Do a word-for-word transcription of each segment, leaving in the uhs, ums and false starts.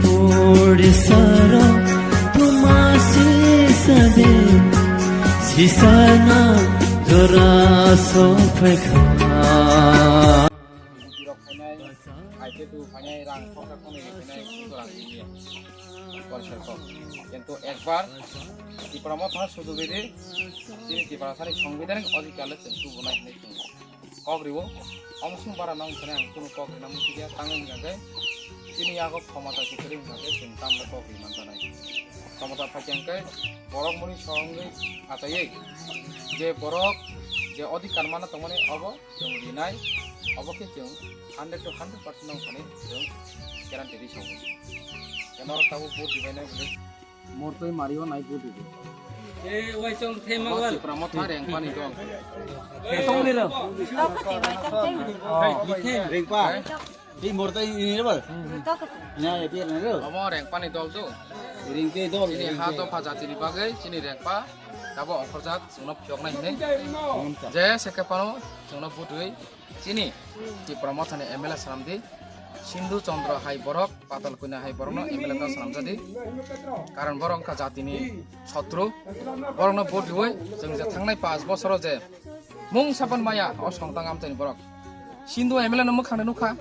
Puri saro tumasi sade sisana jora sopekha. Rok phainai, aike tu phainai rang khoksa khoni rok phainai, tu rang sini. Borser kok. Kintu ekbar Tipra Motha sujugwi di, chini Tiprasani songbidanik odhikar le chwng tubunai hinwi chwng kok riwo. Omo sung bara nang sene ang kunu kok rina muchikya, tangwi hingkha khe chini yago khomota kiphilwi hingkha khe chwng tamle kok ri manjanai. Khomota phaikhe hingkhe borok muni songwi achaiwi je borok je odhikar mana tongmani obo chwng rinai, obo khe chwng hundred to hundred percent nang thani chwng guarantee ri songo. Khe norok tabuk vote ribainai bwlwi. Mortwi Mario nai vote ribo. Eh, wai chong thai ma wal. Tipra Motha rengpani dol. Tong ni ro. Rengpa. Ei mortwi ini ro bal. Nya ya pier nai ro. Omo rengpani dol tu. Rengke dol. Chini ha dopha jatini bagwi chini rengpa tabo ongkhorjak chwngno phiyoknai hinwi. Je sekhe phano chwngno vote rwi chini Tipra Mothani M L A swnamdi. Sindhu Chandra hai borok, Patal Kanya hai borokno M L A ta swnamjadi. Karon borok wngkha jatini sotru. Borokno vote riwi chwng je thangnai panch bosoro je mung sapan maya o songtang amchaini borok. Sindhu M L A no mwkhangno nukha.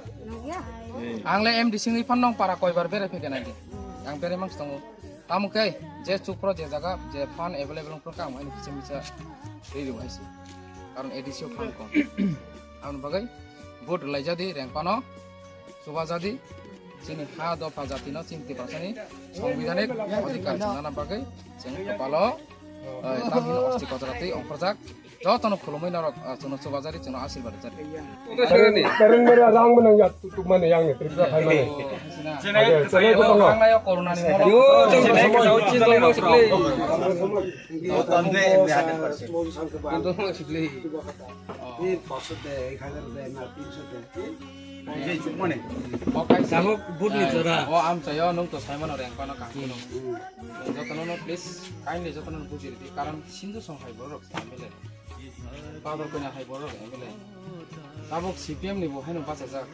Ang le M D C wngwi phano nong para koibar berai phekhe naidi. Ang berai mang tongo. Tamo khe je chukphro je jaga je phan available wngphro khe ang haino kisa misa ri rw hai se. Karon A D C o phan kong. Aboni bagwi vote rwlaijadi rengpano. Chubajadi, chini ha dopha jatino chini Tiprasani songbidanik odhikar chwngnana bagwi chwng kwpalo, eh, tamhino osti kotora twi ongkhorjak. Jotono khulumwi norok, eh, chwngno chubajadi, chwngno asirwad rwjadi. Tereng mera rang manang ya, tutuk mane yang ni, Tripura khai mane. Ade, chale ko tongo. Thangnaio corona ni molo. Yo, chwng chwng chwng chwng chwng chwng. Yo, tamde, hundred percent. Chwng chwng chwng chwng. Ni pasok de, ek hajar de, na tinso de. Tabuk budni jora. O amchaio nwng to saimano rengpano kangkino. Nwng jotono no please kindly jotono no bujiridi, karon Sindhu song hai borok M L A. Padal Kanya hai borok M L A. Tabuk C P M ni bo haino bachajak.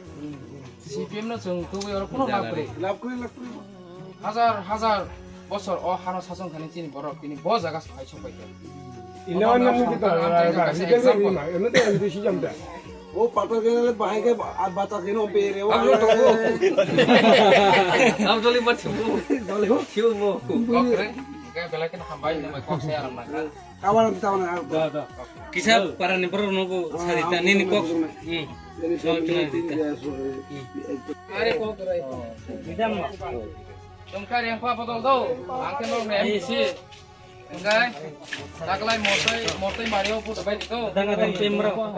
C P M no chwng tubui oro kono lab kwrwi. Lab kwrwi, lab kwrwi. Hajar hajar bosor o hano sasong khani chini borok tini bo jaga se phai sok pai kha. Ino ano nung kita, kita example. Ino te M D C jam da. O pata gena le bahai ke, a bata gena o pere o. Abro to. Am joli mat sibu. Joli ho. Sibu mo. Kokre, ke belai ke hambai ni mai kok se aram na. Kawan tahu na. Da, da. Kisa para ni bro no bo sarita ni ni kok. Hmm. Are kokre. Idam. Tongkha rengpa bodol do. Angke no M D C. Engkai, taklai mortoi, mortoi Mario put bai to. Dang dang pemro.